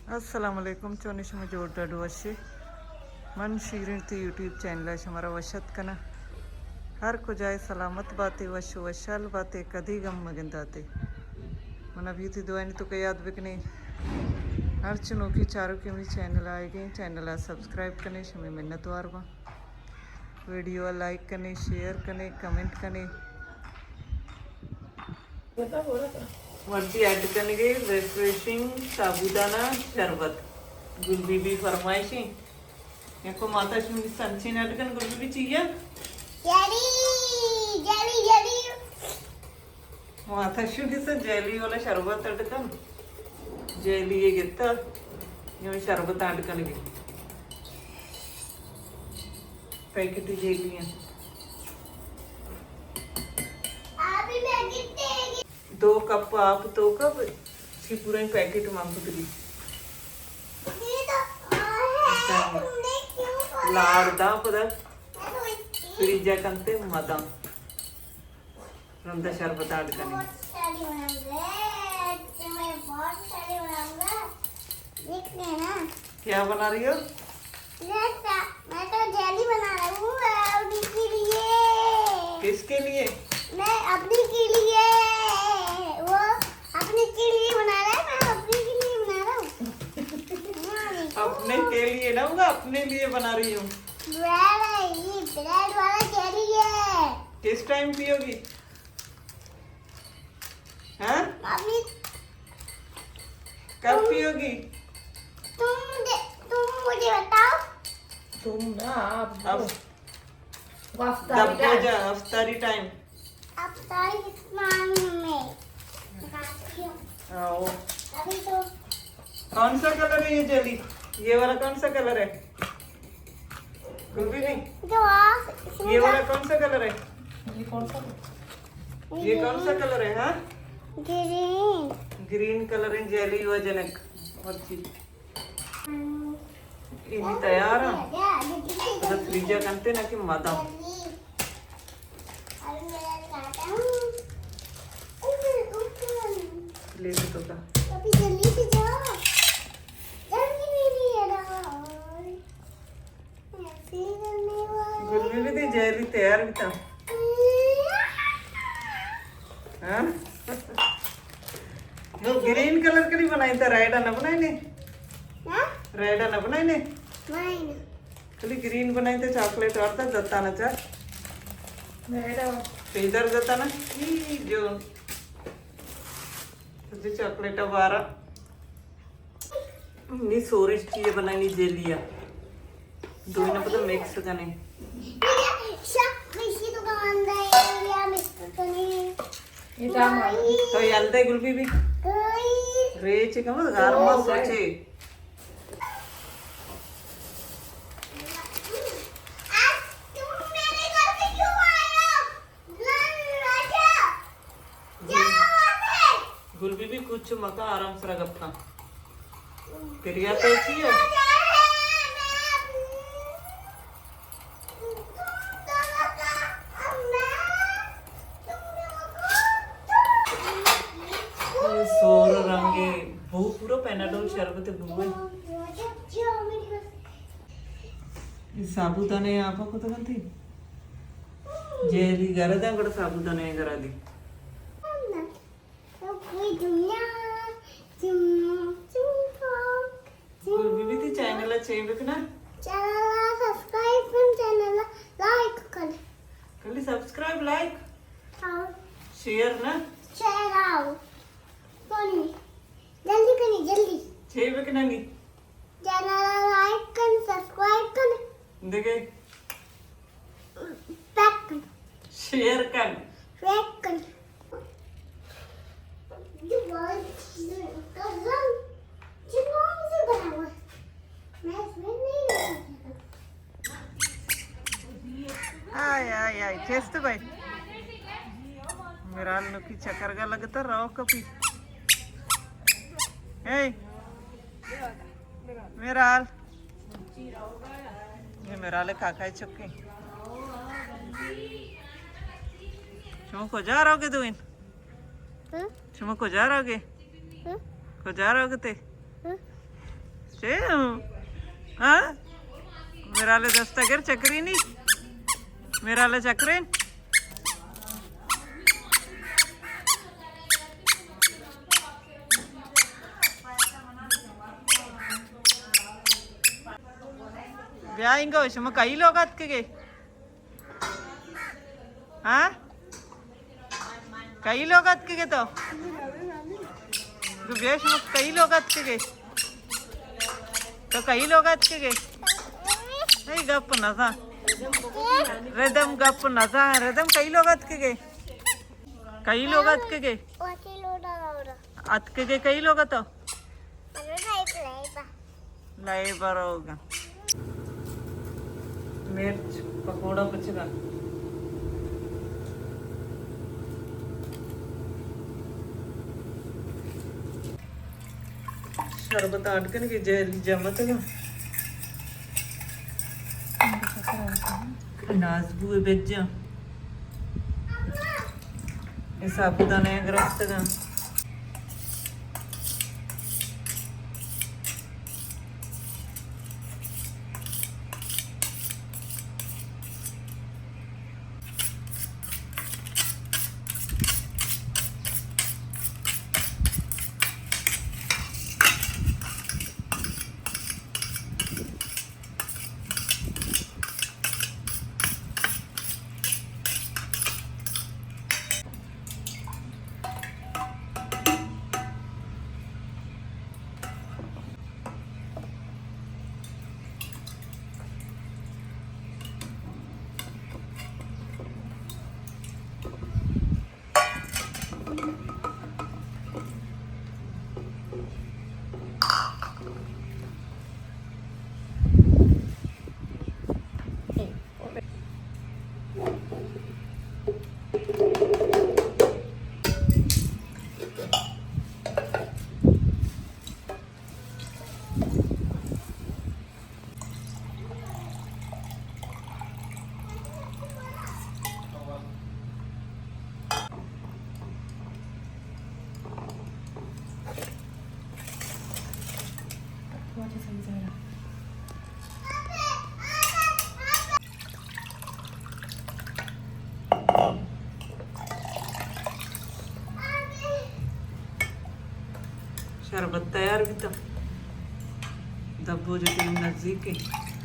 السلام علیکم، چونی شما؟ جوڑ ڈڈ وشے؟ من شیرین تی یوٹیوب چینل ءَ شمارا وش ات کناں۔ ہر کجائے سلامت باتے، وش و وشحال باتے، کدی غم مگنداتے۔ من ابھی تی دعائیں تو کہ یاد بکنے۔ ہر چنوکی چاروکی منی چینل آئے گئے، چینل ءَ سبسکرائب کنے، شمے منت وار باں۔ ویڈیو ءَ لائک کنے، شیئر کنے، کمنٹ کنے۔ مرچی ایڈ کنگے ریفریشنگ ثابودانہ شربت۔ گل بی بی فرمائشیں۔ یکو ماتا شمنی سنچین ایڈ کن، گل بی بی چیئے؟ Jelly, jelly, jelly. ماتا شمنی سن جیلی والا شربت ایڈ کن۔ جیلی یہ گتا، یہ شربت ایڈ کنگے۔ پیکٹ جیلی ہیں۔ دو کپ آپ توکا چی پورا پیکٹ مان کتگی۔ لاڑ داں پدا فریجا کنتے مداں۔ رندا شربت ایڈ کنی۔ دیکھ لینا۔ کیا بنا رہی ہو؟ میں تو، میں تو جیلی بنا رہا ہوں اپنی کے لیے۔ کس کے لیے؟ میں اپنی کے لیے۔ وہ اپنی کے لیے بنا رہا ہے، میں اپنی کے لیے بنا رہا ہوں۔ ہاں، دیکھو۔ اپنے کے لیے نہ ہوگا، اپنے لیے بنا رہی ہوں۔ بریڈ ہے، یہ بریڈ والا جیلی ہے۔ کس ٹائم پیوگی؟ ہاں؟ ممی، کب تم، پیوگی؟ تم مجھے، تم مجھے بتاؤ۔ تم نا، آپ اب وہ افطاری دبو ٹائم۔ جا، افطاری ٹائم۔ افطاری ٹائم میں بتاتی ہوں۔ آؤ۔ ابھی تو کون سا کلر ہے یہ جیلی؟ یہ والا کون سا کلر ہے؟ گل بی بی؟ جو آپ اس میں یہ والا کون سا کلر ہے؟ یہ کون سا؟ یہ کون سا کلر ہے، ہاں؟ گرین۔ گرین کلر ہے، جیلی و جنک۔ مرچی۔ ہم۔ یہ بھی تیار ہے۔ بس فریجا کنتے نا کہ مدام۔ پلیٹ تو کا۔ ابھی جلدی سے جاؤ۔ جلدی میری ہے نا۔ گل بی بی دی جیلی تیار بیتا۔ ہاں؟ نو گرین کلر کلی بنائی تا، ریڈ نہ بنائی نے؟ ہاں؟ ریڈ نہ بنائی نے؟ نہیں۔ کلی گرین بنائی تا، چاکلیٹ اور تا دتا نا چا۔ ریڈ۔ پیدر دتا نا، ای جو۔ تو چاکلیٹ بارا۔ نی سورش چیئے بنائنی جیلیا۔ دوئیناں پدا مکس کنے۔ تو یل دے گل بی بی۔ ریچ کم گرم سوچے۔ گل بی بی کچھ مکن، آرام سرا گپ کن۔ پریا تو چی ہے؟ یہ سور رنگے بو، پورا پیناڈول شربت بو ہے۔ یہ ثابودانے آپ کو تو کنتی؟ جیلی گرا دیں، گڑا ثابودانے گرا دی۔ گل بی بی تی چینل چے بکنا؟ چینل سبسکرائب کن، چینل لائک کن۔ کلی سبسکرائب، لائک؟ ہاں۔ شیئر نا؟ شیئر آؤ۔ کنی۔ جلدی کنی، جلدی۔ چے بکنا نی؟ چینل لائک کن، سبسکرائب کن۔ دیگہ؟ پیک کن۔ شیئر کن۔ پیک کن۔ آئے، آئے، آئے، چست بھائی۔ میرال نکی چکر گا لگتا، رو کپی۔ اے۔ میرال۔ یہ میرال کاکا چکے۔ شما کجا روگے دوئین؟ ہاں؟ شما کجا روگے؟ ہاں؟ کجا روگے تے؟ ہاں؟ چے؟ ہاں؟ میرالے دستا گر چکرینی؟ میرالے چکرین؟ بیا انگو، شما کئی لوگ اتکگے؟ ہاں؟ کئی لوگ اتکگے تو؟ تو بیا، شما کئی لوگ اتکگے؟ تو کئی لوگ اتکگے؟ اے گپ نزان۔ ردم گپ نزان۔ ردم کئی لوگ اتکگے؟ کئی لوگ اتکگے؟ اتکگے کئی لوگ تو؟ لائبہ روگا۔ مرچ پکوڑا پچگا۔ شربت اڈ کنگے، جیلی جمتگا۔ ناز بوئے بجا۔ اے سابودانہ گرستگا۔ شربت تیار بیتا۔ دبو جو ٹیم نزدیک ہے۔